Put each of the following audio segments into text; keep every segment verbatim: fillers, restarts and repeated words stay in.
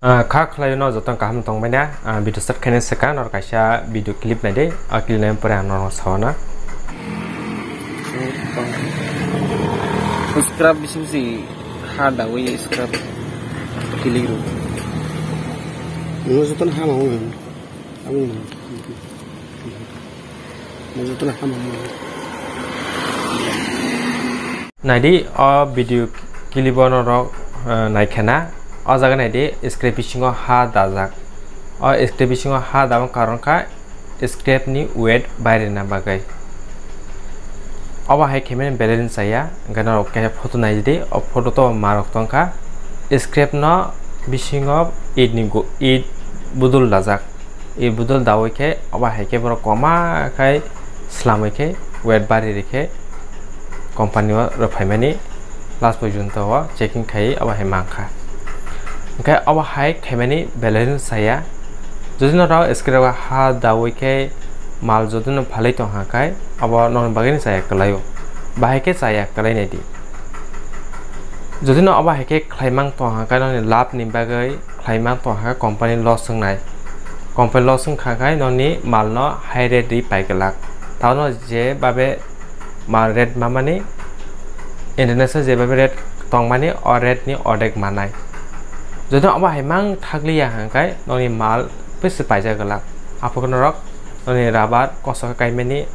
Ah, kha khlaio no joto kaham tongbaina, ah, video start khaina swkang norok kaisa video clip naidi, ah, clip naina pore ang norok sawana. Scrap bising si ha dawi scrap kilik ru. Joto hama. Naidi o video clip o norok, eh, naikhena. O jaga naidi scrap bisingo ha dajak. O scrap bisingo ha dabang karon kha scrap ni weight bairina bagwi. Obo hai khe mani balance chaya, hwnkhe norok khe photo naidi, o photo to marok tongkha. Scrap no bisingo it ni go-, it budul dajak. I budol dawi khe obo hai khe borok koma khai slamwi khe weight bari rikhe company o rwphaimani last porjonto o checking khai obo hai mankha. Hwnkhe obo hai khaimani balance saya. Jodi norok scrap o ha dawi khe mal jodi no phalwi tongkha khai obo norokni bagwi no chaya kwlaio. Bahai khe chaya kwlai naidi. Jodi no obo hai khe khlaimang tongkha khai nokni labh ni bagwi khlaimang tongkha, company loss wngnai. Company loss wngkha khai nokni malno high rate ri pai glak. Tamo je babe mal rate mamani, international je babe rate tongmani, o rate ni ordek manai. Jodi obo hai mang thakliya hwnkhai nokni mal bisi paijak glak. Aphuru norok nokni rubber kosok khe kaimani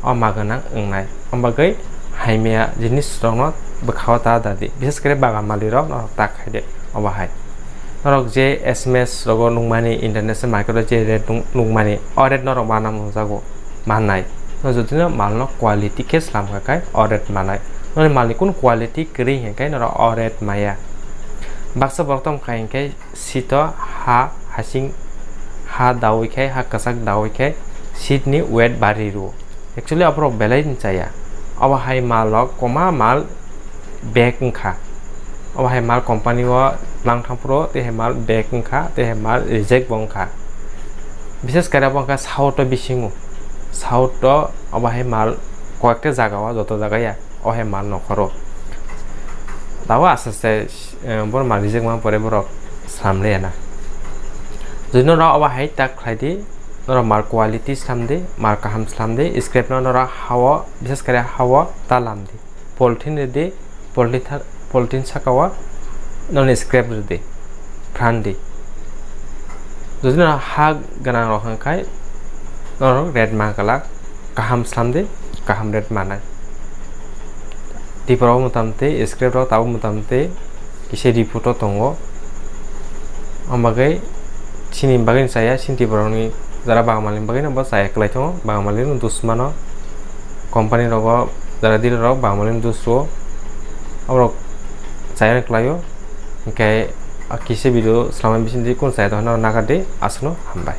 o ma gwnang wngnai. Omo bagwi haimya jinis rokno bwkhao ta dadi. Bishes khe bagan malik rok norok ta khaide obo hai. Norok je S M S rogo nukmani, international market o je rate nung-, nukmani, o rate norok mana nungjago, mannai. No jodi no mal no quality khe slam kha khai o rate manai. Nokni mal ni kunu quality kwrwi hwnkhe norok o rate maya. Baksa borok tong kha hwnkhe seat o ha hasing, ha dawi khai, ha kwchak dawi khai seat ni weight bari rwo. Actually, aborok belai ni chaya. Obo hai mal rok koma mal bag wngkha. Obo hai mal company o lang thang phuru tei hai mal bag wngkha, tei hai mal reject bo wngkha. Bishes khe abo wngkha South o bisingo. South o obo hai mal koyekta jaga o, joto jaga ya. O hai mal nokhoro. Tabo aste aste, eh, borok mal reject ma pore borok slam le na. Jodi norok obo hai tak khlai di, norok mal quality slam di, mal kaham slam di, scrap no norok hao, bishes khe hao ta lam di. Polythene rw di, polythene tha-, polythene saka o nokni scrap rw di, phan di. Jodi no ha gwnang rok hwn khai norok rate ma glak, kaham slam di, kaham rate manai. Tipra o motamti scrap rok tabo motamti kisa report o tongo. Omo bagwi chini bagwi chaya, chini Tipra rokni jara bagan malik bagwi no bo chaya kwlai tongo, bagan malik no dus mano, company rogo jara dealer rok bagan malik no dus rwo, aborok chaya kwlaio. Hwnkhe a kisa video swlamani bisingtwi kunu chaya tongkha norok nakardi, aswkno hambai.